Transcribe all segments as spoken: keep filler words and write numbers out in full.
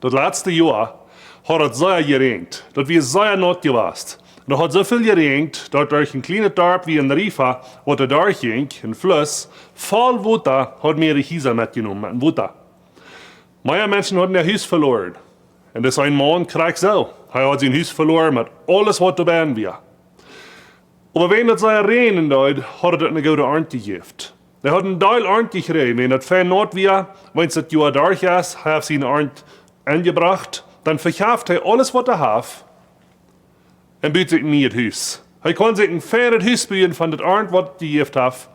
Daut latste Joa haud et sea jeräajent. Daut wia sea naut jewast. Un daut haud soo väl jeräajent, daut derch een kjlienet Darp wia een Riefa, waut doa derch jinkj, een Fluss, voll Wota, haud mearere Hiesa metjenomen met Wota. Mea Menschen hauden äa Hus veloaren. Un dis een Maun krakjt soo. Hee haud sien Hus veloaren met aules, waut doa bennen wia. Oba wan daut sea räajnen deed, haud et eene goode Arnt jejäft. Hee haud een Deel Arnt jekjräajen, wan daut fein naut wia, wan daut Joa derch es, hee haft siene Arnt enjebrocht, dan vekjeft hee aules, waut hee haft, un but sikj een nieet Hus. Hee kaun sikj een feinet Hus buen von daut Arnt, waut hee jejäft haft.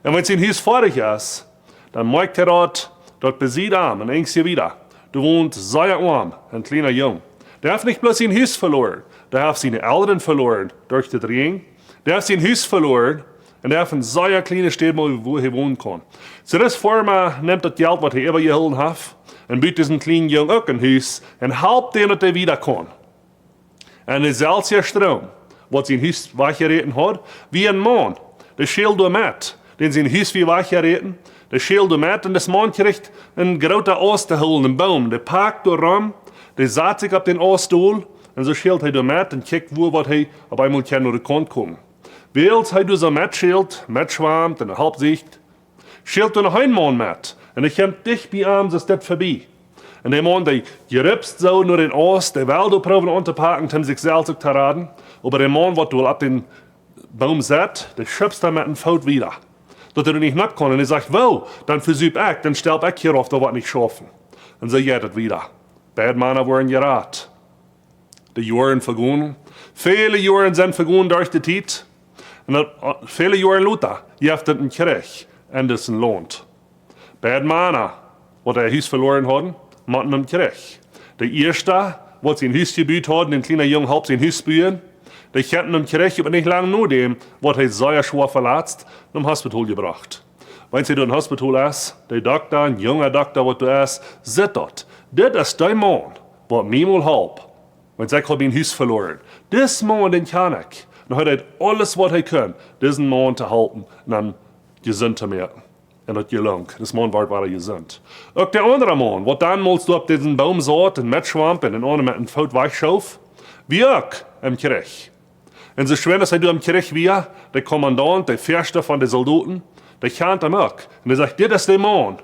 Un wan sien Hus foadich es, dan moakjt hee daut, daut besied am, een Enjstje wieda, doa wont sea oam, een kjliena Jung. Dee haft nich bloos sien Hus veloaren, dee haft siene Elren veloaren derch daut Räajnen. Dee haft sien Hus veloaren un dee haft eene sea kjliene Städ, wua hee wonen kaun. Soo dis Foarma nemt daut Jelt, waut hee äwajehoolen haft, un but disen kjlienen Jung uk een Hus un halpt dän, daut hee wieda kaun. Un deeselwje Stroom, waut sien Hus wajchjeräten haud, wia een Maun, dee schäld doa met, dän sien Hus wia wajchjeräten, dee schäld doa met un dis Maun kjrieech een groota Aust to hoolen, een Boom, dee pakt doa rom, dee sat sikj opp dän Aust dol, un soo schäld hee doa met un kjikjt, wua waut hee opp eemol kaun no de Kaunt komen. Wiels hee doa soo metschält, metschwamt un halpt sikj, schält doa noch een Maun met, un hee kjemt dicht bie am, soo steit hee vebie. Un dee Maun, dee jripst soo no dän Aust, dee well doa proowen auntopaken, om sikj selfst uk to raden, oba dee Maun, waut doa opp dän Boom sett, dee schubst am met dän Foot wieda, daut hee doa nich nopp kaun. Un hee sajcht: "Woo, dan vesup ekj, dan stelp ekj hia auf, daut woat nich schaufen." Un soo jeit et wieda. Beid Mana woaren jerat. De Joaren vegonen. Väle Joaren sent vegonen derch de Tiet. Un daut, väle Joaren lota, jeft et een Kjrich en disen Launt. Beid Mana, waut äa Hus veloaren hauden, motten em Kjrich. De ieeschta, waut sien Hus jebut haud, een kjliena Jung, halpt sien Hus buen, dee kjemt em Kjrich, oba nich lang no däm, woat hee sea schwoa veletzt, nom Hospital jebrocht. Wan hee doa em Hospital es, de Dokta, een junga Dokta, waut doa es, sitt daut: "Dit es dee Maun, waut mie mol holp, wan ekj haud mien Hus veloaren. Dis Maun, dän kjan ekj." Un hee deed aules, waut hee kunn, disen Maun to halpen un am jesunt to moaken. Un daut jelunk. Dis Maun wort wada jesunt. Uk de aundra Maun, waut donmols doa opp disen Boom saut un metschwaum un dän aundren met dän Foot wajchschoof, wia uk em Kjrich. Un soo schwind aus hee doa em Kjrich wia, de Kommandaunt, de Väascha von de Soldoten, dee kjand am uk. Un dee sajcht: "Dit es de Maun,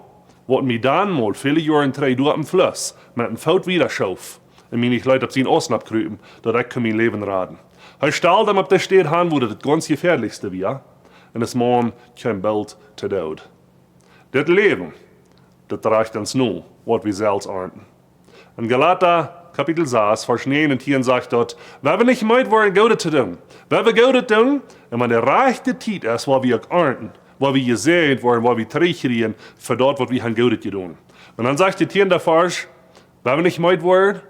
waut mie donmols väle Joaren trigj doa oppem Fluss met dän Foot wieda schoof un mie nich leet opp sien Aust nopp krupen, daut ekj kunn mien Läwen raden." Hee stald am opp de Städ han, wua daut gaunz jefäadlichste wia, un dis Maun kjeem boolt to Doot. Dit Läwen, daut drajcht ons no, waut wie selfst arnten. En Galata Kapitel sas, Varsch näajen un tieen sajcht daut: "Wie woaren nich meed woaren, Goodet to doonen. Wie woaren Goodet doonen, un wan de rajchte Tiet es, woa wie uk arnten, woa wie jesäajent woaren, woa wie trigjkjrieen fa daut, waut wie han Goodet jedonen." Un dan sajcht de tieende Varsch: "Wie woaren nich meed woaren,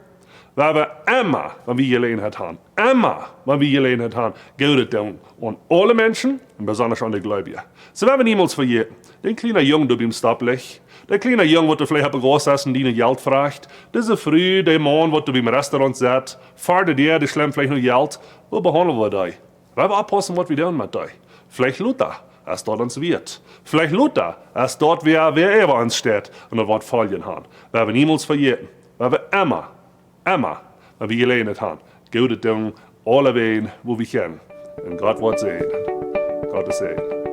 wie woaren emma, wan wie Jeläajenheit han, emma, wan wie Jeläajenheit han, Goodet doonen aun aule Menschen un besonda aun de Gleubje." Soo, wie woaren niemols vejäten, dän kjlienen Jung doa biem Stoplicht, dän kjlienen Jung, waut doa veleicht opp de Gauss es un die no Jelt fruacht, dise Fru, dän Maun, waut doa biem Restaurant sett, ver de Däa, dee schlemt veleicht no Jelt, woo behaundlen wie dee? Wie woaren oppaussen, waut wie doonen met dee. Veleicht lota es daut ons wieet. Veleicht lota es daut wäa, wäa äwa ons steit un daut woat Foljen han. Wie woaren niemols vejäten, wie woaren emma, emma, wan wie Jeläajenheit han, Goodet doonen, aulewäajen, wua wie kjennen. Un Gott woat säajnen. Gottes Säajen.